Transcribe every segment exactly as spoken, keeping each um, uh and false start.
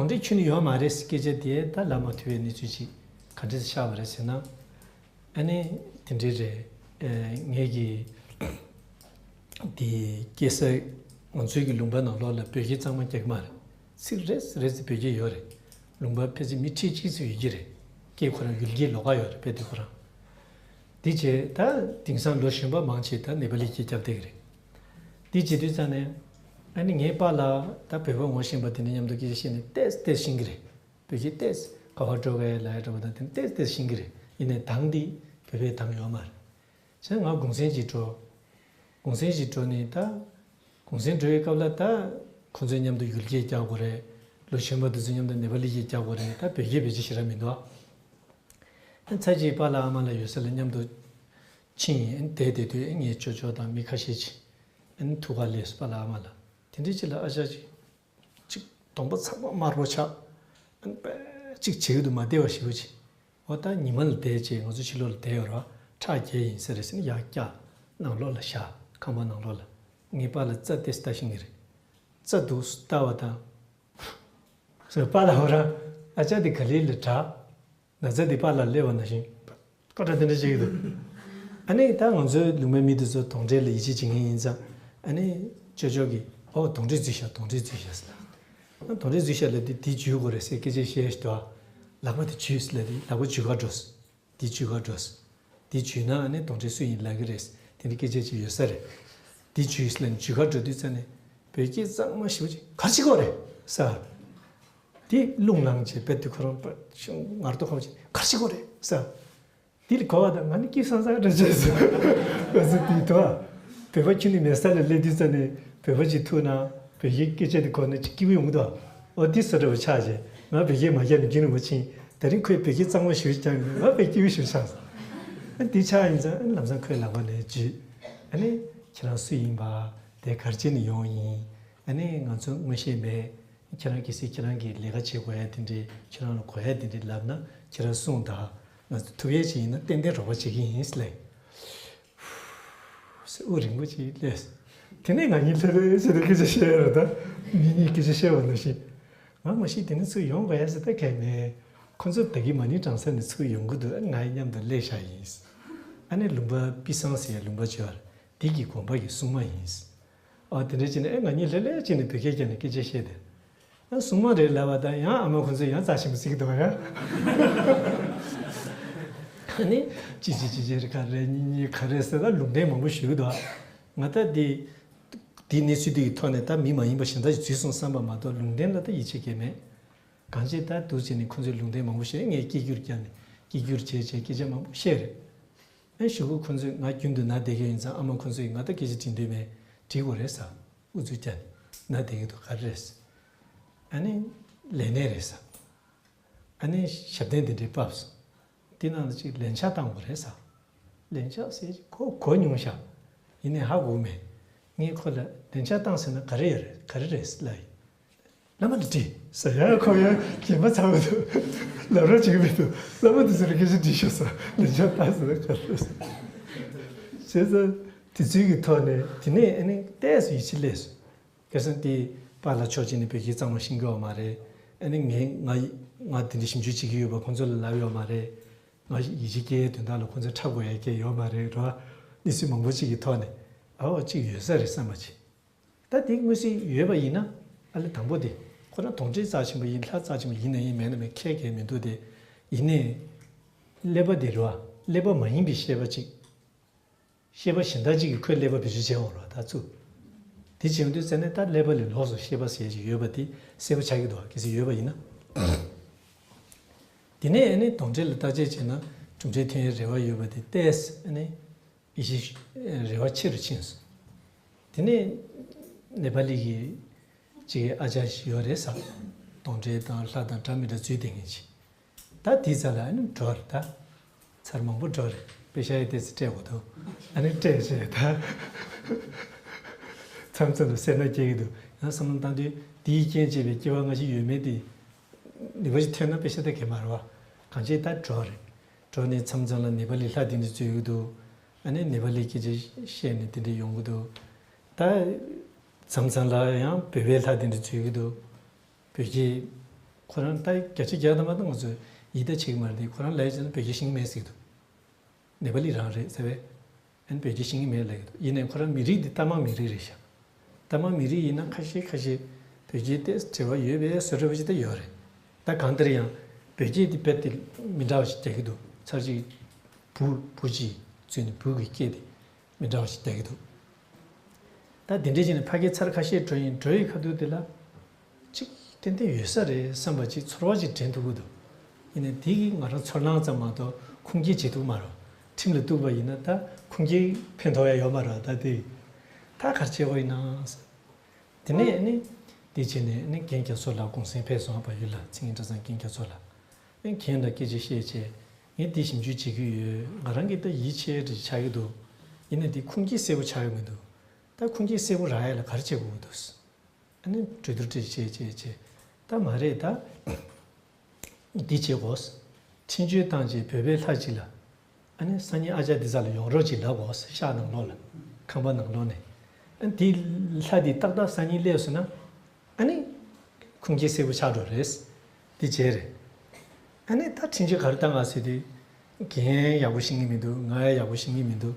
གྲོང་སྡེ་ཁྱོན་ནས་ཡོད་མ་རེད་སྐད་ཆ་དེ་ད་ལབ་མ་ཐུབ་པའི་གནས་ཚུལ་ཅིག་ག་འདྲས་ཤར་བ་རེད་ཟེར་ན། ཨ་ནི་དེ་འདྲས་རེད། ཨེ་ངས་ཀྱི་དེ་སྐྱེས་ས་ང་ཚོའི་གི་ལུང་པ་ནང་ལོགས་ལ་བོད་སྐད་གཙང་མ་རྒྱག་གི་མ་རེད། ཚིག་རེ་རེ་ཙམ་བོད་སྐད་ཡོད་རེད། ལུང་པ་ཕལ་ཆེར་མི་ཁྲི་གཅིག་ཙམ་ཡོད་ཀྱི་རེད། སྐད་ཁོ་རང་ཡུལ་སྐད་ལོགས་ཀ་ཡོད་རེད། དཔེ་དེ་ཁོ་རང་། དེ་བྱས་ད་དེང་སང་ལོ་གཞོན་པ་མང་ཆེ་ད་ནེ་པ་ལི་སྐད་རྒྱབ་བསྡད་ཀྱི་རེད། དེ་བྱེད་དུས་ཙང་ནས་ཨ་ནི་ངའི་པཱ་ལགས་ད་བོད་པ་ངོ་ཤེས་པ་དེ་འདྲ་མཉམ་དུ་སྐད་ཆ་བཤད་ནས་ཏོག་ཙམ་ཏོག་ཙམ་ཤེས་ཀྱི་རེད། བོད་སྐད་ཏོག་ཙམ་ག་པར་འགྲོ་གི་ལབ་ཡ་འདྲ་པོ་དང་དེ་ཏོག་ཙམ་ཏོག་ཙམ་ཤེས་ཀྱི་རེད། ཡིན་ནའི་གདངས་འདི་བོད་པའི་གདངས་ཡོད་མ་རེད། བྱས་ང་གུང་སེང་ཅིག་འགྲོ། གུང་སེང་ཅིག་འགྲོ་ནས་ད། གུང་སེང་འགྲོ་བའི་སྐབས་ལ་ད། ཁོང་ཚོའི་མཉམ་དུ་ཡུལ་སྐད་རྒྱག་དགོས་རེད། ལོ་གཞོན་པ་དེ་ཚོའི་མཉམ་དུ་ནེ་པ་ལི་སྐད་རྒྱག་དགོས་རེད། ད་བོད་སྐད་བེད་སྤྱོད་ཞེ་དྲག་མི་འདུག་ཨ། ཚར་གཅིག་པཱ་ལགས་ཨ་མ་ལགས་ཡོད་ས་ལ་མཉམ་དུ་ཕྱིན་ཡིན། བསྡད་བསྡད་དུས་ངའི་ཅོ་ཅོ་དང་མི་ཁ་ཤས་ཅིག་ཨ་ནི་ཐུག་ག་སླེབས་སོང་། པཱ་ལགས་ཨ་མ་ལགས་དེ་འདྲའི་ཅིག་ལ་ཨ་ཅག་ཅིག་ཅིག་གདོང་པ་ཚང་མ་དམར་པོ་ཆགས། ཨ་ནི་དཔེ་ཅིག་བྱེད་ཀྱི་འདུག་མ་བདེ་བ་ཞེ་པོ་ཅིག་འོ་ད་ཉི་མ་ལ་བསྡད་བྱས་ང་ཚོ་ཕྱི་ལོགས་ལ་བསྡད་ཡོད་རེད་བ། ཁྲག་རྒྱས་ཡིན་ས་རེད་ཟེར་ནས་ཡར་བཀྱག་ནང་ལོགས་ལ་བཞག་ཁང་པ་ནང་ལོགས་ལ། ངའི་པཱ་ལགས་རྩ་ཏོག་ཙམ་ལྟ་ཤེས་ཀྱི་རེད། རྩ་འདུག་ལྟ་བ་དང་། ཟེར་པཱ་ལགས་འོ་རང་ཨ་ཅག་དེ་ག་ལེ་ལ་དྲག་ན་ཚ་དེ་པཱ་ལགས་སླེབས་པ་ནང་བཞིན། སྐོར་ར་དེ་འདྲ་བྱེད་ཀྱི་འདུག་ཨ་ནི་ད་ང་ཚོའི་ལུང་པའི་མི་དེ་ཚོ་གདོན་འདྲེ་ལ་ཡིད་ཆེས་བྱེད་མཁན་ཡིན་ཙང་། ཨ་ནི་ཅོ་ཅོ་གིས་ཨོ་གདོན་འདྲེ་འཛུལ་ཤག་གདོན་འདྲེ་འཛུལ་ཤག་ཟེར་ལ། གདོན་འདྲེ་འཛུལ་ཤག་ལ་དེ་དེ་འཇུས་དགོས་རེད་ཟེར་སྐད་ཆ་བཤད་ཤག་འདུག་ལག་པ་དེ་འཇུས་ཟེར་ལ་དེ་ལག་པ་འཇུས་ག་འགྲོ་ཟེར། དེ་འཇུས་ག་འགྲོ་ཟེར། དེ་འཇུས་ན་ཨ་ནི་གདོན་འདྲེ་སུ་ཡིན་ལབ་ཀྱི་རེད་ཟེར། དེ་འདྲ་སྐད་ཆ་ཅིག་ཡོད་ས་རེད། དེ་འཇུས་ཟེར་ལ་འཇུས་ག་འགྲོ་དུས་ཙ་ནས་བོད་སྐད་གཙང་མ་ཞེ་པོ་ཅིག་ག་རེ་བྱེད་ཀྱི་ཡོད་རེད་ཟེར། དེ་རླུང་ལངས་བྱས་དཔེ་དེ་ཁོ་རང་དཔེ་ངར་ཏོག་ཁ་པོ་ཅིག་ག་རེ་བྱེད་ཀྱི་ཡོད་རེད་ཟེར། དེ་ལ་གོ་བ་དང་ང་ནི་སྐྱིད་སང་སང་འདྲ་བྱས་སོང་། ང་ཚོ་དེའི་ཐོག་བོད་པ་ཁྱོན་ནས་མེད་ས་ལ་སླེབས་དུས་ཙ་ནས་བོད་པ་ཅིག་ཐུག་ན་བོད་ཀྱི་སྐད་ཆ་དེ་གོ་ན་ཅིག་སྐྱིད་པོ་ཡོང་གི་འདུག་ཨོ་དེ་བཟོ་འདྲ་བ་ཆགས་བྱས་ང་བོད་སྐད་མ་རྒྱག་ནས་རྒྱུན་རིང་པོ་ཕྱིན། ད་རིང་ཁོས་བོད་སྐད་གཙང་མ་ཞེ་པོ་ཅིག་རྒྱག་གི་འདུག་ང་དཔེ་སྐྱིད་པོ་ཞེ་པོ་ཆགས་སོང་། ཨ་དེ་ཆགས་ཡིན་ཙང་ཨ་ལམ་སང་ཁོའི་ལག་པ་ནས་འཇུས། ཨ་ནི་ཁྱེད་རང་སུ་ཡིན་པ། དེ་ག་རེ་བྱས་ནས་ཡོང་ཡིན། ཨ་ནི་ང་ཚོ་མངོན་ཤེས་མེད། ཁྱེད་རང་གལ་སྲིད་ཁྱེད་རང་གིས་ལས་ཀ་བྱེད་དགོས་ཡ་དེ་འདྲའི་ཁྱེད་རང་ལ་གོ་ཡ་དེ་འདྲའི་ལབ་ན་ཁྱེད་རང་གསུངས་དང་། ང་ཚོ་ཐུབ་ཡས་ཅིག་ཡིན་ན་ཏན་ཏན་རོགས་པ་བྱེད་ཀྱི་ཡིན་ལབ། ཧྥུ་ཟེར་དབུགས་རིང་པོ་ཅིག་བླས། དེ་ནས་ང་གཉིས་ལྷོད་ལྷོད་བྱས་ཏེ་སྐད་ཆ་བཤད་ཡ་རེད་ད། མི་གཉིས་སྐད་ཆ་བཤད་པ་ནང་བཞིན། ང་མ་གཞི་དེ་ནས་ཚུར་ཡོང་དགོས་ཡ་ཟེར་ད་གལ་མེད། ཁོ་ཚོ་ད་གིན་མ་ཎི་བགྲང་ས་ནས་ཚུར་ཡོང་གི་འདུག་ང་མཉམ་དུ་སླེབས་བཞག་ཡིན། ཨ་ནི་ལུང་པ་པི་སང་ཟེར་ཡ་ལུང་པ་བྱོས་པར་འདི་གི་དགོན་པ་གི་སྲུང་མ་ཡིན། ཨ་དེ་འདྲ་བྱས་ནས་ཨེ་ང་གཉིས་ལྷོད་ལྷོད་བྱས་ནས་བོད་སྐད་རྒྱབ་ནས་སྐད་ཆ་བཤད་དེ། ཨ་སྲུང་མ་རེད་ལབ་པ་དང་ཡང་ཨ་མ་ཁོ་ཚོས་ཡང་རྩ་ཆེན་པོ་བརྩི་གི་འདུག་ཡ། ཨ་ནི་ཅི་ཅི་ཅི་ཅི་རེད་ག་རེ་གཉིས་གཉིས་ག་རེ་ཟེར་ད་ལུང་བསྟན་མང་པོ་ཞུ་གི་འདུག་ང་ད་འདི་འདི་གནས་ཚུལ་འདི་གི་ཐོག་ནས་ད་མི་མ་ཡིན་པ་གཞན་དག་ཅིག་འཛུལ་སོང་བསམ་པ་མ་གཏོགས་ལུང་བསྟན་ལ་ད་ཡིད་ཆེས་གལ་མེད། གང་ཅི་ད་འདུག་བྱས་ནས་ཁོ་ཚོས་ལུང་བསྟན་མང་པོ་བཤད། ངས་སྐད་སྒྱུར་རྒྱབ་ནས་སྐད་སྒྱུར་བྱས་བྱས་སྐད་ཆ་མང་པོ་བཤད་རེད། ཨེ་གཞུག་གུ་ཁོ་ཚོས་ང་རྒྱུན་དུ་ན་བསྡད་མཁན་ཡིན་ཙང་ཨ་མ་ཁོ་ཚོས་ང་ད་སྐད་ཆ་འདྲི་འདོད་མེད། འདྲི་དགོས་རེད་ཟེར། ཨུ་ཚུགས་རྒྱབ་ནས་ན་བསྡད་ཀྱི་འདུག་ག་རེ་རེད་ཟེར། ཨ་ནི་ལས་གནས་རེད་ཟེར། ཨ་ནི་ཞབས་བརྟན་དེ་འདྲའི་བབས་སོང་། དེ་ནང་ལ་ཅིག་ལན་ཆགས་བཏང་དགོས་རེད་ཟེར། ལན་ཆགས་ཟེར་གྱི་ཁོ་གོ་མྱོང་ཤག་ཡིན་ནའི་ཧ་གོ་མེད། ངས་ཁོ་ལ་ལན་ཆགས་བཏང་ཟེར་ན་ག་རེ་ཡོད་རེད་ག་རེ་རེད་ལབ་ཡིན། བླ་མ་ལ་དྲིས་ཟེར་ཡང་ཁོ་ཡང་གྱེན་པ་ཚ་བོ་འདུག་ལབ་རོགས་བྱེད་ཀྱི་མི་འདུག་བླ་མ་དེ་ཚོ་ལ་སྐད་ཆ་དྲིས་ཤོག་ཟེར། ལན་ཆགས་བཏང་ཟེར་ན་ག་རེ་རེད་ཟེར། བྱས་ཙང་དེ་ཚོའི་གི་ཐོག་ནས་དེ་ནས་ཨ་ནི་ཏོག་ཙམ་ཡིད་ཆེས་སླེབས་སོང་། ཁ་སང་དེ་པཱ་ལགས་ཕྱོགས་གཅིག་ནས་བོད་སྐད་གཙང་མ་ཤེས་ཀྱི་ཡོད་མ་རེད། ཨ་ནི་ངས་ང་ང་དེ་འདྲ་ཞིབ་འཇུག་བྱེད་ཀྱི་ཡོད་པ་ཁོང་ཚོ་ལ་ལབ་ཡོད་མ་རེད། ང་ཡིད་ཆེས་སྐྱེ་ཡའི་དོན་དག་ལ་ཁོང་ཚོ་འཁྲབ་དགོས་ཡ་གང་ཡང་ཡོད་མ་རེད་རོ། གནས་ཚུལ་མང་པོ་ཅིག་གི་ཐོག་ནས་ཨའོ་ཅིག་ཡོད་ས་རེད་བསམ་པ་ཅིག་ད་དེ་དངོས་སུ་ཡོད་པ་ཡིན་ན་ཨ་ལེ་དང་པོ་དེ་ཁོ་རང་གདོན་འདྲེ་རྩ་ཆེན་པོ་ཡིན་ལྷ་རྩ་ཆེན་པོ་ཡིན་ན་ཡིན་མེད་ན་མེད་ཁྱད་གང་ཡང་མི་འདུག་དེ་ཡིན་ནའི་ཀླད་པ་དེ་རེད་བ། ཀླད་པ་མ་ཡིན་པའི་ཤེས་པ་ཅིག་ཤེས་པ་གཞན་དག་ཅིག་གིས་ཁོའི་ཀླད་པ་བེད་སྤྱོད་བྱས་འོང་རོགས་ད་ཚུར། དེ་བྱེད་ཡོང་དུས་ཙ་ནས་ད་ཀླད་པ་ལས་ལོགས་སུ་ཤེས་པ་ཟེར་ཞིག་ཡོད་པ་དེ་གསལ་པོ་ཆགས་ཀྱི་འདུག་གལ་སྲིད་ཡོད་པ་ཡིན་ན། དེ་ནས་ཨ་ནི་གདོན་འདྲེ་ལ་བརྟག་དཔྱད་བྱས་ན་གྲུབ་འབྲས་ཐོན་ཡའི་རེ་བ་ཡོད་པ་དེ་ཏོག་ཙམ་ཨ་ནི་ཡིད་ཆེས་རེ་བ་ཆེ་རུ་ཕྱིན་སོང་། དེ་ནས་ནེ་པ་ལི་གི་ཅིག་ཨ་ཅག་ཞིག་ཡོད་རེད་ཟེར། གདོན་འདྲེ་དང་ལྷ་དང་འདྲ་མི་འདྲ་འཛུལ་བསྡད་མཁན་ཅིག་ད་དེའི་རྩ་ལ་ཨ་ནི་འགྲོ་བ་རེད་ད། ཚར་མང་པོ་འགྲོ་བ་རེད། པེ་ཤ་ཡི་ཏོག་ཙམ་སྤྲད་དགོས་འདུག་ཨ་ནི་སྤྲད་བྱས་ད། མཚམས་མཚམས་ལ་སེར་སྣ་སྐྱེ་གི་འདུག་ཡང་བསམ་བློ་བཏང་དུས་དེའི་རྐྱེན་བྱས་པའི་སྐྱེ་བ་སྔ་ཕྱི་ཡོད་མེད་དེ། ནུས་པ་ཞིག་ཐོན་ན་པེ་ཤ་ད་གས་མ་རེད་བ། གང་བྱས་ད་འགྲོ་བ་རེད། འགྲོ་ནས་མཚམས་མཚམས་ལ་ནེ་པ་ལི་ལྷ་དེ་འདྲ་འཛུལ་གི་འདུག་ཨ་ནི་ནེ་པ་ལི་སྐད་ཆ་བཤད་ནས་དེ་འདྲ་ཡོང་གི་འདུག་ད། མཚམས་མཚམས་ལ་ཡང་བོད་པའི་ལྷ་དེ་འདྲ་འཛུལ་གི་འདུག་བོད་ཀྱི་ ཁོ་རང་ད་བརྒྱ་ཆ་བརྒྱ་ཐམ་པ་ད་ང་ཚོས་ཡིད་ལྟ་བྱེད་ཀྱི་མ་རེད་དེ། ཁོ་རང་ལབ་ཡ་བྱས་ན་བོད་སྐད་ཤེས་ཀྱི་མེད་ཟེར་གྱི་འདུག་ནེ་པ་ལི་རང་རེད་ཟེར་བས། ཨ་ནི་བོད་སྐད་ཤེས་ཀྱི་མེད་ལབ་ཀྱི་འདུག་ཡིན་ནའི་ཁོ་རང་མི་རིགས་འདི་རྟ་དམག་མི་རིགས་རེད་ཤག་རྟ་དམག་མི་རིགས་ཡིན་ན་ཁ་ཤས་ཁ་ཤས་བོད་སྐད་དེ་འབྲེལ་བ་ཡོད་པའི་བཟོ་འདྲ་པོ་ཅིག་ད་ཡོད་རེད། ད་གང་ལྟར་ཡང་བོད་སྐད་འདི་དཔེ་དེ་མི་འདྲ་བ་ཞིག་རྒྱག་གི་འདུག་ཚར་གཅིག་བུ་བུ་གཅིག་བཙུན་ནས་བུ་གི་སྐད་དེ་མི་འདྲ་བ་ཞིག་རྒྱག་གི་འདུག་ད་དེ་འདྲ་བྱས་ནས་ཕ་གིར་ཚར་ཁ་ཤས་འགྲོ་ཡིན། འགྲོ་ཡི་ཁ་ཐུག་དེ་ལ་ཅིག་ཏན་ཏན་ཡོད་ས་རེད་བསམ་པ་ཅིག་ཚོར་བ་ཅིག་དྲན་ཐུབ་ཀྱི་འདུག་ཡིན་ནའི་དེ་གིས་ང་རང་ཚོར་སྣང་ཙམ་མ་གཏོགས་ཁུངས་སྐྱེལ་བྱེད་ཐུབ་མ་རེད། ཁྲིམས་ལ་གཏུགས་པ་ཡིན་ན་ད་ཁུངས་སྐྱེལ་ཕན་ཐོགས་ཡ་ཡོད་མ་རེད། ད་དེ་ད་ག་རེ་བྱེད་དགོས་ཡིན་ན། དེ་ནས་ནི་དེ་བྱས་ནས་ནི་རྒན་རྒྱ་མཚོ་ལགས་གུང་སེང་ཕེབས་སོང་། བལ་ཡུལ་ལ་ཚེ་རིང་གྲྭ་ཚང་རྒན་རྒྱ་མཚོ་ལགས། ཨེ་རྒན་ལ་སྐད་ཆ་བཤད་བྱས། ངས་འདི་ཞིབ་འཇུག་བྱེད་ཀྱི་ཡོད། ང་རང་གིས་ད་ཡིད་ཆེས་རེ་ཆགས་ཀྱི་འདུག་ཡིན་ནའི་འདི་ཁུངས་སྐྱེལ་གསལ་པོ་ཆགས་ཀྱི་མི་འདུག་ད་ཁུངས་སྐྱེལ་གསལ་པོ་རག་ཡ་ལ་ག་རེ་བྱེད་དགོས་ཀྱི་འདུག་ཨ་ནི་གྲོས་བསྡུར་བྱས་བྱས་བྱས་བྱས། ད་མ་རེད་ད། འདི་བྱེད་དགོས། འཕྲིན་བཅོལ་བཏང་རྗེས་བོད་པའི་ལྷ་ཅིག་ལ། ཨ་ནི་སང་ཉིན་ཨ་ཅག་འདི་ཚ་ལ་ཡོང་རོགས་ཅིག་ལབ་དགོས། ཤག་ནང་ལོགས་ལ། ཁང་པ་ནང་ལོགས་ནས། ཨ་ནི་དེ་ལྷ་དེ་ཏག་ཏག་སང་ཉིན་སླེབས་སོང་ན། ཨ་ནི་ཁུངས་སྐྱེལ་གསལ་པོ་ཆགས་འགྲོ་རེད། འདི་བྱས་རེད། ཨ་ནི་ད་འཕྲིན་བཅོལ་ག་རེ་བཏང་ག་ཟེར་དུས། རྒན་ཡག་པོ་ཤེས་ཀྱི་མི་འདུག་ང་ཡང་ཡག་པོ་ཤེས་ཀྱི་མི་འདུག་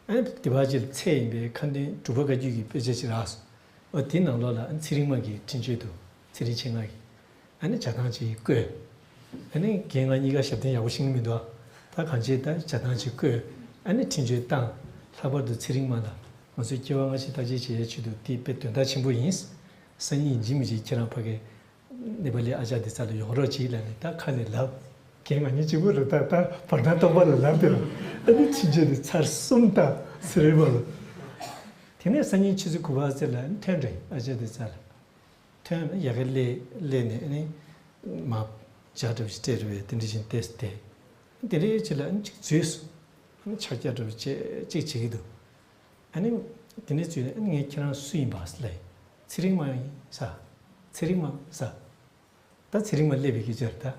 ཨ་ནི་དེ་བར་གྱི་ཚད་ཡིན་པའི་ཁ་འདོན་འབྲུག་པ་བཀའ་བརྒྱུད་ཀྱི་དཔེ་ཆ་ཅིག་རག་སོང་། ཨོ་དེའི་ནང་ལོགས་ལ་ཨ་ནི་ཚེ་རིང་མ་གི་འཕྲིན་བཅོལ་འདུག་ཚེ་རིང་མཆེད་ལྔ་གི། ཨ་ནི་བྱ་བཏང་ཅིག་བཀོད། ཨ་ནི་རྒན་ང་གཉིས་ཀ་ཞབས་བརྟན་ཡག་པོ་ཤེས་ཀྱི་མི་འདུག་ད་གང་བྱས་ད་བྱ་བཏང་ཅིག་བཀོད། ཨ་ནི་འཕྲིན་བཅོལ་བཏང་། ལྷག་པར་དུ་ཚེ་རིང་མ་ལ་ང་ཚོའི་སྐྱེ་བ་སྔ་ཕྱི་བརྟག་དཔྱད་བྱེད་ཡའི་ཆེད་དུ་དེ་དཔེ་དོན་དག་ཆེན་པོ་ཡིན། སང་ཉིན་ཡིན་གཅིག་མིན་གཅིག་ཁྱེད་རང་ཕ་གི་ནེ་པ་ལི་ཨ་ཅག་འདི་ཚ་ལ་ཡོང་རོགས་གྱིས་ལབ་ནས་ད་ཁ་ནས་ལབ། རྒན་ང་གཉིས་གཅིག་པུ་རེད། ད་ད་བར་སྣང་སྟོང་པ་ལ་ལབ་དེ་ལ། ཨ་ནི་ཕྱིན་ཆད་དེ་ཚར་གསུམ་ད་ཟེར་རེད་པ་ལ། དེ་ནས་སང་ཉིན་ཕྱི་ཚེས་དགུ་པ་ཚེ་ལ་ཐོན་རེད། ཨ་ཅག་འདི་ཚ་ལ་ཐོན་ཡ་གི་སླེ་སླེ་ནས་ཨ་ནི་མ་ཇ་འདྲ་བ་ཞིག་སྤྲད་རེད་པས། དེ་འདྲ་བཞིན་ཏེས་ཏེ་དེ་འདྲའི་ཅིག་ལ་ཨ་ནི་གཅིག་འཛུལ་སོང་། ཨ་ནི་ཕྱག་རྒྱ་འདྲ་བ་ཅིག་ཅིག་བྱེད་ཀྱི་འདུག་ཨ་ནི་དེ་ནས་ཚུར་ནས་ཨ་ནི་ངས་ཁྱེད་རང་སུ་ཡིན་པ་ལབ། ཚེ་རིང་མ་ཡིན་ས། ཚེ་རིང་མ་ས། ད་ཚེ་རིང་མ་སླེབས་པའི་སྐད་ཆ་རེད་ད།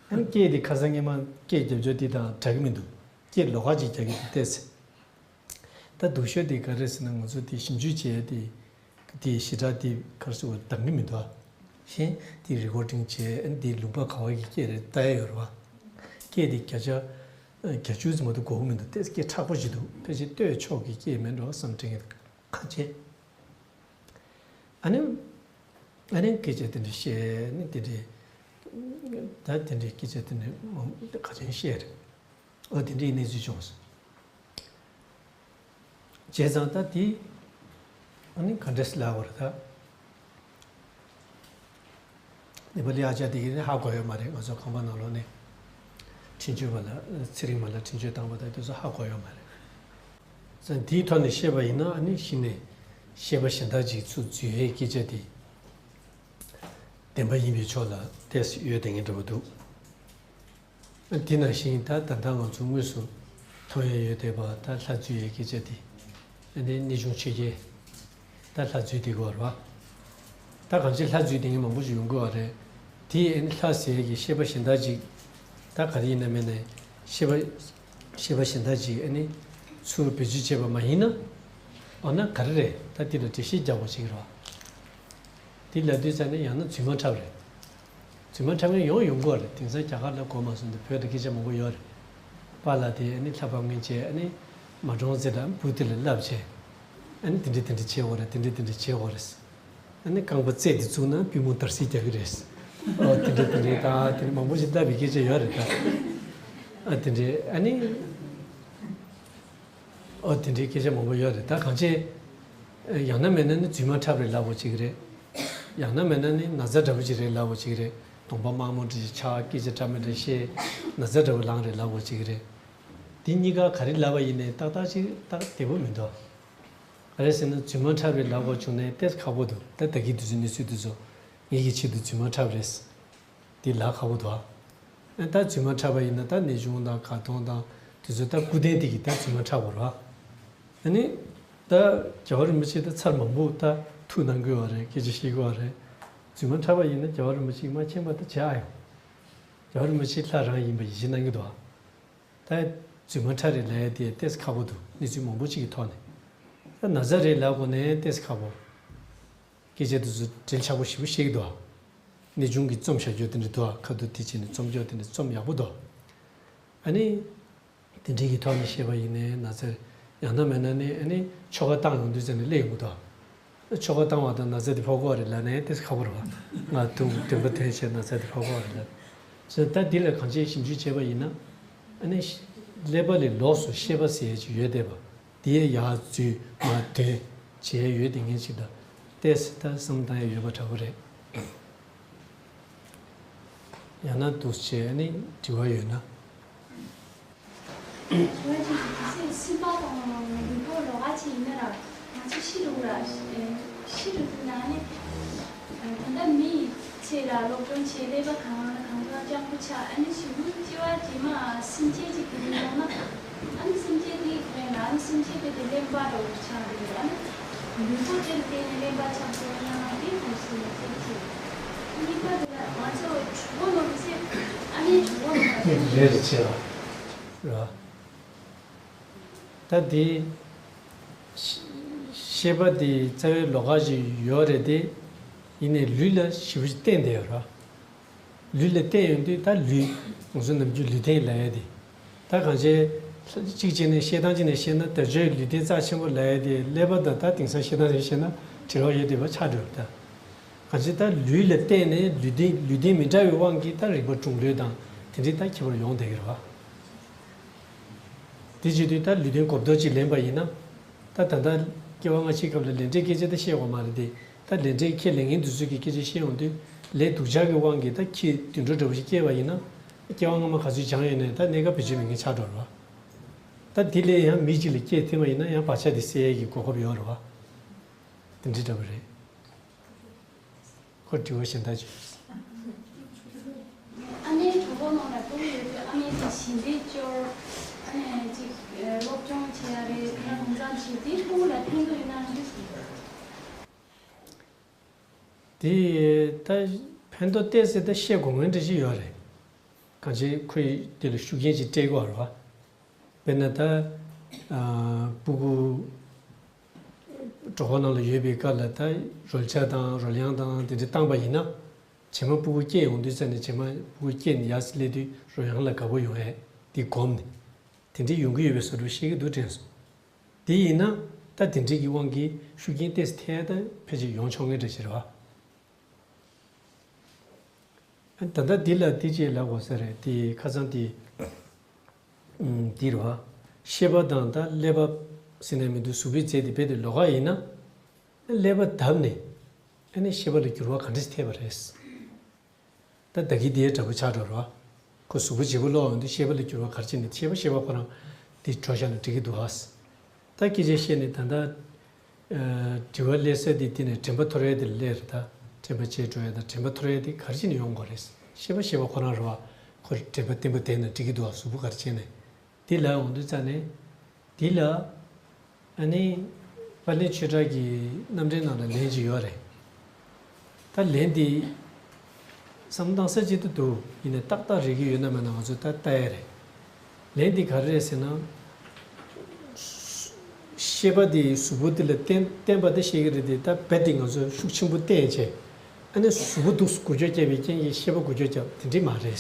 ཨ་ནི་སྐད་དེ་ཁ་སང་སྔས་མ་སྐད་རྒྱབ་སྐྱོར་དེ་དང་འདྲ་གི་མི་འདུག་སྐད་ལོགས་ཀ་ཅིག་རྒྱག་གི་འདུག་ཏེ་ཟེར། ད་སྡུག་ཤོས་དེ་ག་རེ་ཟེར་ན་ང་ཚོ་དེ་ཞིབ་འཇུག་བྱས་དེ། དེ་ཞེ་དྲག་དེ་ག་རེ་ཟེར་བ་འདང་གི་མི་འདུག་ཨ། གཞན་དེ་རི་ཀོར་ཌིང་བྱས། ཨ་ནི་དེ་ལུང་པ་ག་བ་གི་སྐད་རེད་ལྟ་ཡ་ཡོད་རེད་པ། སྐད་དེ་བརྒྱ་ཆ་བརྒྱད་ཅུ་ཙམ་མ་གཏོགས་གོ་གི་མི་འདུག་ཏེ་སྐད་མཁྲེགས་པོ་ཞིག་འདུག་ཕལ་ཆེར་ལྟོས་ཆོག་གི་སྐད་མིན་འགྲོ་བསམ་དྲན་གྱི་འདུག་ཁ་ཆེ། ཨ་ནི། ཨ་ནི་སྐད་ཆ་དེ་འདྲ་བཤད་ནི་དེ་འདྲའི། ད་དེ་འདྲའི་སྐད་ཆ་དེ་འདྲའི་མང་པོ་ག་ཚོད་བཤད་རེད། ཨ་དེ་འདྲའི་གནས་ཚུལ་བྱུང་སོང་། བྱས་ཙང་ད་དེ། ཨ་ནི་ག་འདྲས་ལབ་པ་རེད་ད། ནེ་པ་ལི་ཨ་ཅག་དེ་གིས་ཧ་གོ་ཡོད་མ་རེད། ང་ཚོ་ཁང་པ་ནང་ལོགས་ནས་འཕྲིན་བཅོལ་བ་ལ་ཚེ་རིང་མ་ལ་འཕྲིན་བཅོལ་བཏང་བ་དང་དེ་ཚོ་ཧ་གོ་ཡོད་མ་རེད། ཙང་དེའི་ཐོག་ནས་བཤད་པ་ཡིན་ན་ཨ་ནི་གཞི་ནས་བཤད་པ་གཞན་དག་ཅིག་ཚུར་འཛུལ་ཡའི་སྐད་ཆ་དེ་བདེན་པ་ཡིན་པའི་ཕྱོགས་ལ་ཏོག་ཙམ་ཡོད་བསྡད་མཁན་འདྲ་པོ་འདུག་ཨ་དེ་ནང་བཞིན་ད་ད་ལྟ་ང་ཚོ་དངོས་སུ་མཐོང་ཡ་ཡོད་བསྡད་པ་ད་ལྷ་འཛུལ་ཡའི་སྐད་ཆ་དེ། ཨ་ནི་གནས་ཆུང་ཆོས་རྒྱལ། ད་ལྷ་འཛུལ་བསྡད་ཀྱི་ཡོད་རེད་པ། ད་གང་ཅི་ལྷ་འཛུལ་བསྡད་མཁན་མང་པོ་ཞིག་ཡོང་གི་ཡོད་རེད། དེ་ཨ་ནི་ལྷ་ཟེར་གྱི་བཤད་པ་གཞན་དག་ཅིག་ད་ག་རེ་ཡིན་ན་མིན་ན་བཤད་པ། བཤད་པ་གཞན་དག་ཅིག་ཨ་ནི་ཚུར་བེད་སྤྱོད་བྱས་པ་མ་ཡིན་ན། འོ་ན་ག་རེ་རེད། ད་དེ་ལ་འགྲེལ་བཤད་རྒྱག་དགོས་ཅིག་རེད་པ། དེ་ལབ་དུས་ཙ་ནས་ཡང་ན་རྫུན་མ་འཁྲབ་རེད། རྫུན་མ་འཁྲབ་མཁན་ཡོང་ཡོང་གི་ཡོད་རེད། དེང་སང་རྒྱ་གར་ལ་གོ་མ་སོང་དུས་བོད་དུ་སྐད་ཆ་མང་པོ་ཡོད་རེད། པཱ་ལགས་དེ་ཨ་ནི་ལྷ་ཕབ་མཁན་བྱས། ཨ་ནི་མ་གྲོངས་ཚེ་རང་བུ་དེ་ལ་བསླབ་བྱས། ཨ་ནི་དེ་འདྲ་དེ་འདྲ་བྱེད་དགོས་རེད། དེ་འདྲ་དེ་འདྲ་བྱེད་དགོས་རེད། ཨ་ནི་རྐང་པ་རྩེ་དེ་བཙུགས་ན་པུས་མོ་འདར་སིག་རྒྱག་གི་རེད། ཨོ་དེ་འདྲ་དེ་འདྲ་ད་དེ་འདྲ་མང་པོ་ཞིག་བསླབ་པའི་སྐད་ཆ་ཡོད་རེད་ད། ཨ་དེ་འདྲ་ཨ་ནི། ཨོ་དེ་འདྲའི་སྐད་ཆ་མང་པོ་ཡོད་རེད། ད་གང་ཅི། ཡང་ན་མེད་ན་ནི་རྫུན་མ་འཁྲབ་རེད་ལབ་དགོས་ཅིག་རེད། ཡང་ན་མེད་ན་ནི་ན་ཚ་འདྲ་པོ་ཅིག་རེད་ལབ་དགོས་ཅིག་རེད། གདོང་པ་དམར་མོ་འདྲ་ཞིག་ཆགས། སྐད་ཆ་འདྲ་མི་འདྲ་བཤད། ན་ཚ་འདྲ་པོ་ལངས་རེད་ལབ་དགོས་ཅིག་རེད། འདི་གཉིས་ཀ་ག་རེ་ལབ་པ་ཡིན་ནའི་ཏག་ཏག་ཅིག་ཏག་བདེ་པོ་མི་འདུག་ག་རེ་ཟེར་ན་རྫུན་མ་འཁྲབ་རེད་ལབ་དགོས་བྱུང་ནའི་ཏོག་ཙམ་ཁག་པོ་འདུག་ད་ད་གིན་དུས་ཚོད་གནས་ཚུལ་དེ་ཚོ་ངེད་ཀྱི་ཆེད་དུ་རྫུན་མ་འཁྲབ་རེད། འདི་ལབ་ཁག་པོ་འདུག་ཨ་ད་རྫུན་མ་འཁྲབ་པ་ཡིན་ན་ད་གནས་ཆུང་དང་དགའ་གདོང་དང་དེ་ཚོ་ད་སྐུ་རྟེན་དེ་གིས་ད་རྫུན་མ་འཁྲབ་པ་རེད་པ། ཨ་ནི་ད་རྒྱལ་བ་རིན་པོ་ཆེ་ད་ཚར་མང་པོ་ད་ཐུགས་གནང་གི་ཡོད་རེད། སྐད་ཆ་བཤད་ཀྱི་ཡོད་རེད། རྫུན་མ་འཁྲབ་པ་ཡིན་ན་རྒྱལ་བ་རིན་པོ་ཆེས་མ་མཁྱེན་པ་ད་བྱེད་ཨ་ཡོང་། རྒྱལ་བ་རིན་པོ་ཆེ་ལྷ་རང་ཡིན་པ་ཡིད་ཆེས་གནང་གི་འདུག་ད་རྫུན་མ་འཁྲབ་རེད་ལབ་ཡ་དེ་ཏོག་ཙམ་ཁག་པོ་འདུག་གནས་ཚུལ་མང་པོ་ཅིག་གི་ཐོག་ནས། ད་ན་ཚ་རེད་ལབ་དགོས་ནའི་ཏོག་ཙམ་ཁག་པོ། སྐད་ཆ་དེ་ཚོ་འགྲེལ་ཆགས་པོ་ཞེ་པོ་བཤད་ཀྱི་འདུག་གནས་ཆུང་གི་རྩོམ་བྱ་རྒྱུ་དེ་འདྲ་འདུག་ཁ་ཐུག་དེ་བྱས་ནས་རྩོམ་རྒྱུ་དེ་འདྲ་རྩོམ་ཡག་པོ་འདུག་ཨ་ནི། དེ་འདྲའི་གི་ཐོག་ནས་བཤད་པ་ཡིན་ནའི་ན་ཚ། ཡང་ན་མེད་ན་ནི་ཨ་ནི་ཆོ་ག་བཏང་ཡོང་དུས་ཙམ་ནས་སླེབས་ཡོང་གི་འདུག་ཆོ་ག་བཏང་བ་དང་ན་ཚ་དེ་ཕོག་གི་རེད་ལབ་ནའི་དེ་ཁག་པོ་རེད་བ། ང་དུང་དྲན་པ་ཐོན་བྱས་ན་ཚ་དེ་ཕོག་གི་རེད་ལབ། ད་འདི་ལ་གང་ཅིའི་ཞིབ་འཇུག་བྱས་པ་ཡིན་ན། ཨ་ནི་ཀླད་པ་ལས་ལོགས་སུ་ཤེས་པ་ཟེར་ཡས་ཅིག་ཡོད་བསྡད་པ། དེ་ཡང་ཡར་འཛུལ་མར་འདོན་བྱེད་ཡས་ཡོད་དེ་ངན་ཅིག་ལ། ཏོག་ཙམ་ད་བསམ་བཏང་ཡས་ཡོད་པ་འདྲ་པོ་རེད། ཡང་ན་འདུག་སེ་བྱས་ནས་དྲི་བ་ཡོད་ན། དྲི་བ་གཅིག་གི་སེམས་པ་དང་ལུས་པོ་ལོགས་ཀ་ཅིག་ཡིན་ན་ར། ང་ཚོ་ཤི་རུ་ར། ཤི་རུ་དུས་ན་ནི། ད་ལྟ་མི་ཚེ་ལ་སློབ་སྦྱོང་བྱེད་ཀླད་པ་གང་ལ་གང་འཚམ་སྐྱོ་པོ་ཆགས། ཨ་ནི་ཞི་བུ་སྐྱེ་བ་རྗེས་མ་སེམས་ཅན་ཅིག་གི་ཡོང་ན། ཨ་ནི་སེམས་ཅན་དེའི་གོང་ལ་ཨ་ནི་སེམས་ཅན་དེ་དེ་གླེན་པ་འདྲ་བོ་ཆགས་འདུག་ཨ་ནི་ལུས་པོ་དེར་བརྟེན་ནས་གླེན་པ་ཆགས་སོང་ན་དེ་གོང་སུ་ཡོད་ཅེས་ཅེས། གཉིས་པ་དེ་ལ་ང་ཚོ་གྲོགས་པོ་ནོར་ཟེར། ཨ་ནི་གྲོགས་པོ་ནོར་ཟེར། རེད་རེད་ཆེ་བ། རེད་བ། ད་དེ་ཤེས་ཤེས་པ་དེ་རྩ་བའི་ལོགས་ཀ་ཞིག་ཡོད་རེད་དེ། ཡིན་ནའི་ལུས་ལ་ཞེ་པོ་ཅིག་བརྟེན་བསྡད་ཡོད་རེད་བ། ལུས་ལ་བརྟེན་ཡོང་དུས་ད་ལུས། ང་ཚོ་ནམ་རྒྱུན་ལུས་རྟེན་ལབ་ཡ་དེ། ད་གང་བྱས། གཅིག་བྱས་ནས་བཤད་སྟངས་གཅིག་ནས་བཤད་ན་དལ་འབྱོར་ལུས་རྟེན་རྩ་ཆེན་པོ་ལབ་ཡ་དེ་ཀླད་པ་དང་ད་དེང་སང་བཤད་སྟངས་ནས་བཤད་ན་བྲལ་བ་ཡོད་བསྡད་པ་ཆགས་འགྲོ་རེད་ད། གང་བྱས་ད་ལུས་ལ་བརྟེན་ནས་ལུས་རྟེན་ལུས་རྟེན་མི་འདྲ་བའི་དབང་གིས་ད་རིག་པ་གྲུང་ལོས་དང་དེ་འདྲའི་ད་ཁྱད་པར་ཡོང་བསྡད་ཀྱི་རེད་བ། དེ་བྱེད་དུས་ད་ལུས་རྟེན་གོ་བརྡ་ཅིག་ལེན་པ་ཡིན་ན། ད་ད་ལྟ་སྐྱེ་བ་སྔ་ཕྱིའི་སྐབས་ལ་ལས་འབྲས་སྐད་ཆ་ད་བཤད་དགོས་མ་རེད་དེ། ད་ལས་འབྲས་ཁས་ལེན་མཁན་དེ་ཚོས་ཀྱི་སྐད་ཆ་བཤད་ཡོང་དུས། ལས་སྡུག་ཅག་གི་དབང་གིས་ད་ཁྱི་དུད་འགྲོ་འདྲ་བོ་ཞིག་སྐྱེས་པ་ཡིན་ན། སྐྱེ་བ་སྔ་མ་ག་ཚོད་སྦྱངས་ཡོད་ནའི་ད་གནས་སྐབས་བེད་སྤྱོད་མེད་མཁན་ཆགས་འགྲོ་རེད་བ། ད་དེ་ལས་ཡང་མི་གཅིག་ལ་སྐྱེས་ཐེབས་པ་ཡིན་ན་ཡང་བག་ཆགས་དེ་སེལ་ཡས་ཀྱི་གོ་སྐབས་ཡོད་རེད་བ། དེ་འདྲ་འདྲ་བོ་རེད། ཁོ་དྲི་བ་གཞན་དག་ཅིག་ཨ་ནེ་གྲོགས་པོ་ནང་ལ་སྤུ་གུ་ཡོད་དུས་ཨ་ནེ་དེ་ཞིང་འབྲས་སྐྱོར། ཨ་ནེ་ཅིག་སློབ་སྦྱོང་བྱེད་ཡ་རེད། དེ་འདྲ་དུམ་མཚམས་བྱེད་དུས་སྤུ་གུ་ལ་ཕན་ཐོགས་ཡོད་ན་ཡང་འདྲ་ཞིག་དེ་ད་ཕན་ཐོགས་ཏོག་ཙམ་ད་བཤད་དགོས་ངེས་འདྲ་ཞིག་ཡོད་རེད། གང་ཅི་ཁོས་དེ་ལ་ཤུགས་རྐྱེན་ཅིག་སྤྲད་དགོས་རེད་བ། དཔེར་ན་ད། ཨ། སྤུ་གུ་གྲོད་ཁོག་ནང་ལ་ཡོད་པའི་སྐབས་ལ་ད་རོལ་ཆ་དང་རོལ་དབྱངས་དང་དེ་འདྲ་བཏང་པ་ཡིན་ན། རྗེས་མ་སྤུ་གུ་སྐྱེས་ཡོང་དུས་ཙམ་ནས་རྗེས་མ་སྤུ་གུ་སྐྱེས་ནས་ཡར་སླེབས་དུས་རོལ་དབྱངས་ལ་དགའ་པོ་ཡོང་ཡས་དེ་སྒོམ་ནས། དེ་འདྲ་ཡོང་གི་ཡོད་པའི་བཟོ་འདྲ་བཤད་ཀྱི་འདུག་དྲན་སོང་། དེ་ཡིན་ན་ད་དེ་འདྲ་གི་དབང་གིས་ཤུགས་རྐྱེན་ཏོག་ཙམ་ཐེབས་ཡ་ད་ཕལ་ཆེར་ཡོང་ཆོག་མཁན་འདྲ་ཞིག་རེད་བ། ད་ལྟ་འདི་ལ་དེ་ཅེས་ལབ་དགོས་ས་རེད་དེ་ཁ་སང་དེ། ཨུམ། འདི་རེད་བ། ཤེས་པ་དང་ད་ཀླད་པ་ཟེར་ནས་མི་འདུག་གཟུགས་པོའི་རྫས་དེ་རྦད་དེ་ལོགས་ཀ་ཡིན་ན། ཀླད་པ་བརྡབས་ནས། ཨ་ནི་ཤེས་པ་ལ་འགྱུར་བ་ག་འདྲ་ཞིག་ཐེབས་པ་རེད། ད་ད་གི་དེ་འདྲ་པོ་ཆགས་འགྲོ་རེད་བ། ཁོ་གཟུགས་པོ་བརྗེ་པོ་ལོག་ཡོང་དུས་ཤེས་པ་ལ་འགྱུར་བ་ག་རེ་ཕྱིན་ནས་ཤེས་པ་ཤེས་པ་ཁོ་རང་དེ་གྲོལ་བཞག་ན་འགྲིག་གི་འདུག་ཨ། ད་སྐད་ཆ་བཤད་ནས་ད་ལྟ། ཨ། དྲི་བ་སླེབས་ས་དེ་དེ་ནས་དྲན་པ་འཐོར་ཡས་དེ་ལ་སླེབས་རེད་ད། དྲན་པ་བརྗེད་འགྲོ་ཡས་དང་དྲན་པ་འཐོར་ཡས་དེ་ག་རེ་བྱས་ནས་ཡོང་དགོས་རེད། ཤེས་པ་ཤེས་པ་ཁོ་རང་རེད་བ། ཁོ་དྲན་པ་བརྟན་པོ་བསྡད་ན་འགྲིག་གི་འདུག་ཨ་གཟུགས་པོ་ག་རེ་བྱས་ནས། དེ་ལ་འོང་དུས་ཙ་ནས། དེ་ལ། ཨ་ནི། དཔལ་ལྡན་ཆོས་གྲགས་ཀྱི་རྣམ་འགྲེལ་ནང་ལ་ལན་ཅིག་ཡོད་རེད། ད་ལན་འདི། བསམ་བློ་བཏང་ས་ཅིག་ཏུ་འདུག་ཡིན་ནའི་ཏག་ཏག་རེག་གི་ཡོད་ན་མེད་ན་ང་ཚོས་ད་ལྟ་ཡ་རེད། ལན་འདི་ག་རེ་རེད་ཟེར་ན། ཤེས་པ་འདི་གཟུགས་པོ་འདི་ལ་བརྟེན་བརྟེན་པ་དེ་ཤེས་ཀྱི་རེད་དེ་ད་རྦད་དེ་ང་ཚོས་ཤུགས་ཆེན་པོ་བརྟེན་བྱས། ཨ་ནི་གཟུགས་པོ་འདུག་འགུལ་སྐྱོད་བརྒྱབ་པའི་རྐྱེན་གྱིས་ཤེས་པ་འགུལ་སྐྱོད་བརྒྱབ་དེ་འདྲ་མ་རེད།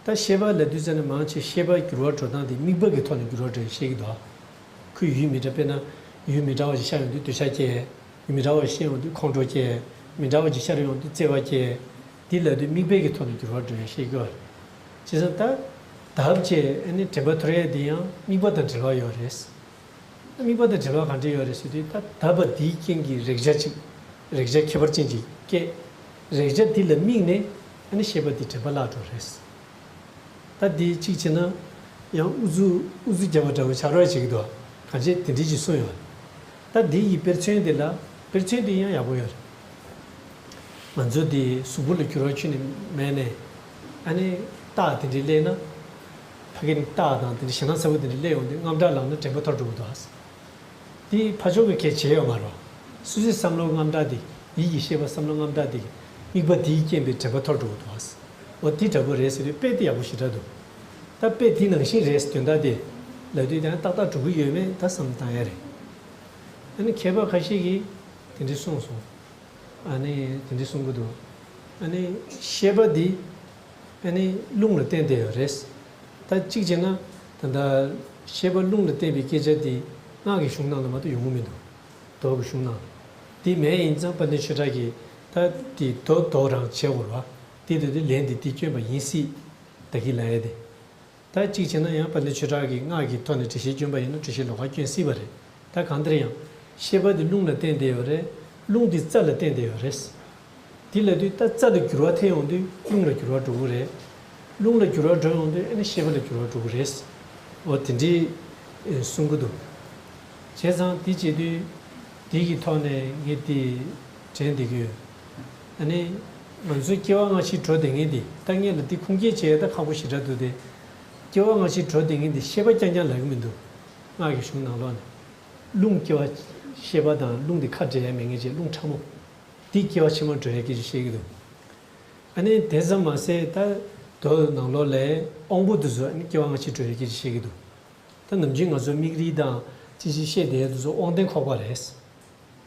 ད་ཤེས་པ་ལབ་དུས་ཙམ་ནས་མང་ཆེ་ཤེས་པ་འགྱུར་བ་འགྲོ་སྟངས་དེ་དམིགས་པ་གི་ཐོག་ནས་འགྱུར་བ་འགྲོ་ཡ་ཤེས་ཀྱི་འདུག་ཁོས་ཡུལ་མི་འདྲ་དཔེར་ན། ཡུལ་མི་འདྲ་བ་ཞིག་ཤར་ཡོང་དུས་འདོད་ཆགས་སྐྱེ། ཡུལ་མི་འདྲ་བ་ཞིག་ཤར་ཡོང་དུས་ཁོང་ཁྲོ་སྐྱེ། མི་འདྲ་བ་ཞིག་ཤར་ཡོང་དུས་བརྩེ་བ་སྐྱེ། འདི་ལབ་དུས་དམིགས་པའི་གི་ཐོག་ནས་འགྱུར་བ་འགྲོ་ཡ་ཤེས་ཀྱི་ཡོད་རེད། བྱས་ཙང་ད། བརྡབ་བྱས་ཨ་ནི་དྲན་པ་འཐོར་ཡ་འདི་ཡང་དམིགས་པ་དང་འབྲེལ་བ་ཡོད་རེད། དམིགས་པ་དང་འབྲེལ་བ་གང་འདྲ་ཡོད་རེད་ཟེར་དུས་ད་བརྡབ་པ་འདིའི་རྐྱེན་གྱིས་རེག་བྱ་གཅིག་རེག་བྱ་ཁྱད་པར་ཅན་གཅིག་སྐྱེ། རེག་བྱ་འདི་ལ་དམིགས་ནས་ཨ་ནི་ཤེས་པ་འདི་དྲན་པ་བརླག་འགྲོ་རེད། ད་འདི་གཅིག་བྱས་ན་ཡང་ཨུ་ཚུགས་ཨུ་ཚུགས་རྒྱབ་པ་འདྲ་བོ་ཆགས་རོགས་བྱེད་ཀྱི་འདུག་གང་ཅི་དེ་འདྲ་ཅིག་གསུངས་ཡོད། ད་འདི་ཡི་དཔེར་མཚོན་འདི་ལ་དཔེར་མཚོན་འདི་ཡང་ཡག་པོ་ཡོད་རེད། ང་ཚོ་འདི་གཟུགས་པོ་ལ་འགྱུར་བ་ཁྱོན་ནས་མེད་ནས། ཨ་ནི་རྟགས་དེ་འདྲ་སླེབས་ན། ཕ་གི་ནི་རྟགས་དང་དེ་འདྲ་ཞེད་སྣང་ཚ་པོ་དེ་འདྲ་སླེབས་ཡོང་དུས་དངངས་སྐྲག་ལངས་ན་དྲན་པ་འཐོར་འགྲོ་གི་འདུག་ཨ། འདི་ཕར་ཕྱོགས་ཀྱི་གལ་ཆེ་ཡོད་མ་རེད། སོ་སོའི་བསམ་བློ་དངངས་སྐྲག་འདི། ཡིད་ཀྱི་ཤེས་པ་བསམ་བློ་དངངས་སྐྲག་འདི། དམིགས་པ་འདིའི་རྐྱེན་པས་དྲན་པ་འཐོར་འགྲོ་གི་འདུག་ཨ། འོ་འདི་འདྲ་པོ་རེད་ཟེར་དུས་དཔེ་དེ་ཡག་པོ་ཞེ་དྲག་འདུག་ད་དཔེ་འདི་ནང་བཞིན་རེད་ཟེར་དོན་དག་དེ། ལབ་དུས་དེ་ཏག་ཏག་འགྲོ་གི་ཡོད་མེད་ད་བསམ་བཏང་ཡ་རེད། ཨ་ནི་མཁས་པ་ཁ་ཤས་ཀྱིས་དེ་འདྲ་གསུངས་སོང་། ཨ་ནི་དེ་འདྲ་གསུང་གི་འདུག་ཨ་ནི་ཤེས་པ་འདི་ཨ་ནི་རླུང་ལ་བརྟེན་བསྡད་ཡོད་རེད། ད་གཅིག་བྱས་ན་ད་ལྟ་ཤེས་པ་རླུང་ལ་བརྟེན་པའི་སྐད་ཆ་འདི་སྔགས་ཀྱི་གཞུང་ནང་ལ་མ་གཏོགས་ཡོང་གི་མི་འདུག་མདོ་གི་གཞུང་ནང་། འདི་མེད་ཡིན་ཙང་དཔལ་ལྡན་ཆོས་གྲགས་ཀྱིས་ད་འདི་མདོ་མདོ་རང་བྱས་འོར་བ། འདི་དུས་འདི་ལན་འདི་འདི་བསྐྱོན་པ་ཡིན་སྲིད། ད་གིན་ལབ་ཡས་དེ། ད་གཅིག་བྱས་ན་ཡང་དཔལ་ལྡན་ཆོས་གྲགས་ཀྱིས་སྔགས་ཀྱི་ཐོག་ནས་འགྲེལ་བཤད་བསྐྱོན་པ་ཡིན་ན་འགྲེལ་བཤད་ལོགས་ཀ་བསྐྱོན་སྲིད་པ་རེད། ད་གང་ལྟར་ཡང་ཤེས་པ་འདི་རླུང་ལ་བརྟེན་བསྡད་ཡོད་རེད། རླུང་འདི་རྩ་ལ་བརྟེན་བསྡད་ཡོད་རེད། དེ་ལབ་དུས་ད་རྩ་ལ་འགྱུར་བ་ཐེབས་ཡོང་དུས་རླུང་ལ་འགྱུར་བ་འགྲོ་གི་རེད། རླུང་ལ་འགྱུར་བ་འགྲོ་ཡོང་དུས་ཨ་ནི་ཤེས་པ་ལ་འགྱུར་བ་འགྲོ་གི་རེད། འོ་དེ་འདྲའི་ཨེ་གསུང་གི་འདུག་བྱས་ཙང་དེ་བྱེད་དུས་དེ་གི་ཐོག་ནས་ངས་དེ་དྲན་བསྡད་ཀྱི་ཡོད། ཨ་ནི་ང་ཚོའི་སྐྱེ་བ་སྔ་ཕྱི་འགྲོ་བསྡད་མཁན་དེ་ད་ངས་ལ་དེ་ཁུངས་སྐྱེལ་བྱས་ད་ཁག་པོ་ཞེ་དྲག་འདུག་སྟེ། སྐྱེ་བ་སྔ་ཕྱི་འགྲོ་བསྡད་མཁན་དེ་ཤེས་པ་རྐྱང་རྐྱང་ལབ་ཀྱི་མི་འདུག་སྔགས་ཀྱི་གཞུང་ནང་ལོགས་ནས། རླུང་སྐྱེ་བ། ཤེས་པ་དང་རླུང་དེ་ཁ་འབྲལ་ཡ་མེད་མཁན་ཅིག་རླུང་ཕྲ་མོ། འདི་སྐྱེ་བ་ཕྱི་མར་འགྲོ་ཡ་སྐད་ཆ་བཤད་ཀྱི་འདུག་ཨ་ནི་དེ་ཙམ་མ་ཟད་ད་མདོ་ནང་ལོགས་ལས་དབང་པོ་འདི་ཚོ་ཨ་ནི་སྐྱེ་བ་སྔ་ཕྱི་འགྲོ་ཡ་སྐད་ཆ་བཤད་ཀྱི་འདུག་ད་ནམ་རྒྱུན་ང་ཚོ་མིག་རིལ་དང་ཅི་ཞིག་བཤད་བསྡད་ཡ་འདི་ཚོ་དབང་ལྡན་ཁོག་པ་རེད།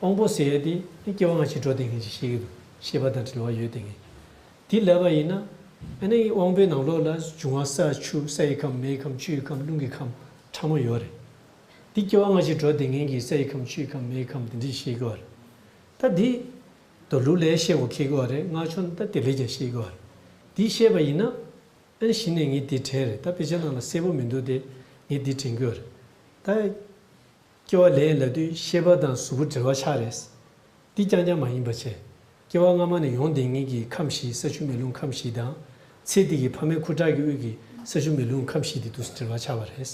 དབང་པོ་ཟེར་ཡ་དེ་ཨ་ནི་སྐྱེ་བ་སྔ་ཕྱི་འགྲོ་བསྡད་མཁན་ཅིག་བཤད་ཀྱི་འདུག་ཤེས་པ་དང་འབྲེལ་བ་ཡོད་བསྡད་མཁན། དེ་ལབ་པ་ཡིན་ན། ཨ་ནི་དབང་པོའི་ནང་ལོགས་ལ་འབྱུང་བ་ས་ཆུ་སའི་ཁམས་མེའི་ཁམས་ཆུའི་ཁམས་རླུང་གི་ཁམས་ཕྲ་མོ་ཡོད་རེད། འདི་སྐྱེ་བ་སྔ་ཕྱི་འགྲོ་བསྡད་མཁན་གྱི་སའི་ཁམས་ཆུའི་ཁམས་མེའི་ཁམས་དེ་འདྲ་ཤེས་དགོས་པ་རེད། ད་འདི་མདོ་ལུགས་ལས་ཤེས་དགོས་ཁེལ་དགོས་པ་རེད། སྔགས་ཕྱོགས་ནས་ད་དེ་ལས་ཀྱང་ཤེས་དགོས་པ་རེད། འདི་ཤེས་པ་ཡིན་ན། ཨ་ནི་གཞི་ནས་ངས་འདི་དྲན་རེད། ད་དཔེ་ཆ་ནང་ལ་གསལ་པོ་མི་འདུག་སྟེ་ངས་འདི་དྲན་གྱི་ཡོད་རེད། ད། སྐྱེ་བ་ལེན་ལབ་དུས་ཤེས་པ་དང་གཟུགས་པོ་འབྲེལ་བ་ཆགས་རེད། འདི་རྐྱང་རྐྱང་མ་ཡིན་པ་བྱས། སྐྱེ་བ་སྔ་མ་ནས་ཡོང་བསྡད་མཁན་གྱི་ཁམས་བཞི་ས་ཆུ་མེ་རླུང་ཁམས་བཞི་དང་། ཚེ་འདི་གི་ཕ་མའི་ཁུ་ཁྲག་གི་དབུས་ཀྱི་ས་ཆུ་མེ་རླུང་ཁམས་བཞི་འདི་དུས་སུ་འབྲེལ་བ་ཆགས་པ་རེད། བྱས་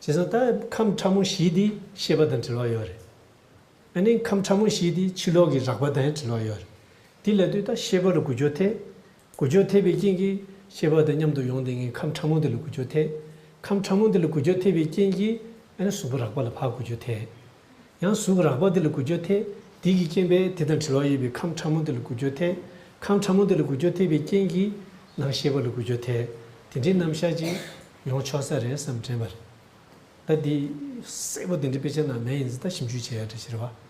ཙང་ད་ཁམས་ཕྲ་མོ་བཞི་འདི་ཤེས་པ་དང་འབྲེལ་བ་ཡོད་རེད། ཨ་ནི་ཁམས་ཕྲ་མོ་བཞི་འདི་ཕྱི་ལོགས་ཀྱི་རགས་པ་དང་ཡང་འབྲེལ་བ་ཡོད་རེད། དེ་ལབ་དུས་ད་ཤེས་པ་ལ་འགུལ་སྐྱོད་ཐེབས། འགུལ་སྐྱོད་ཐེབས་པའི་རྐྱེན་གྱིས་ཤེས་པ་དང་མཉམ་དུ་ཡོང་བསྡད་མཁན་ཁམས་ཕྲ་མོ་འདི་ལ་འགུལ་སྐྱོད་ཐེབས། ཁམས་ཕྲ་མོ་འདི་ལ་འགུལ་སྐྱོད་ཐེབས་པའི་རྐྱེན་གྱིས་ཨ་ནི་གཟུགས་པོ་རགས་པ་ལ་ཕར་འགུལ་སྐྱོད་ཐེབས། ཡང་གཟུགས་རགས་པ་འདི་ལ་འགུལ་སྐྱོད་ཐེབས། དེ་གི་རྐྱེན་པས་དེ་དང་འབྲེལ་བ་ཡོད་པའི་ཁམས་ཕྲ་མོ་འདི་ལ་འགུལ་སྐྱོད་ཐེབས། ཁམས་ཕྲ་མོ་འདི་ལ་འགུལ་སྐྱོད་ཐེབས་པའི་རྐྱེན་གྱིས་ནང་ཤེས་པ་ལ་འགུལ་སྐྱོད་ཐེབས། དེ་འདྲའི་རྣམ་གཞག་ཅིག་ཡོང་ཆོག་ས་རེད་བསམ་དྲན་པ་རེད། ད་འདི་གསལ་པོ་དེ་འདྲའི་དཔེ་ཆ་ནང་མེད་ཡིན་ཙང་ད་ཞིབ་འཇུག་བྱེད་ཡ་འདྲ་ཞིག་རེད་བ།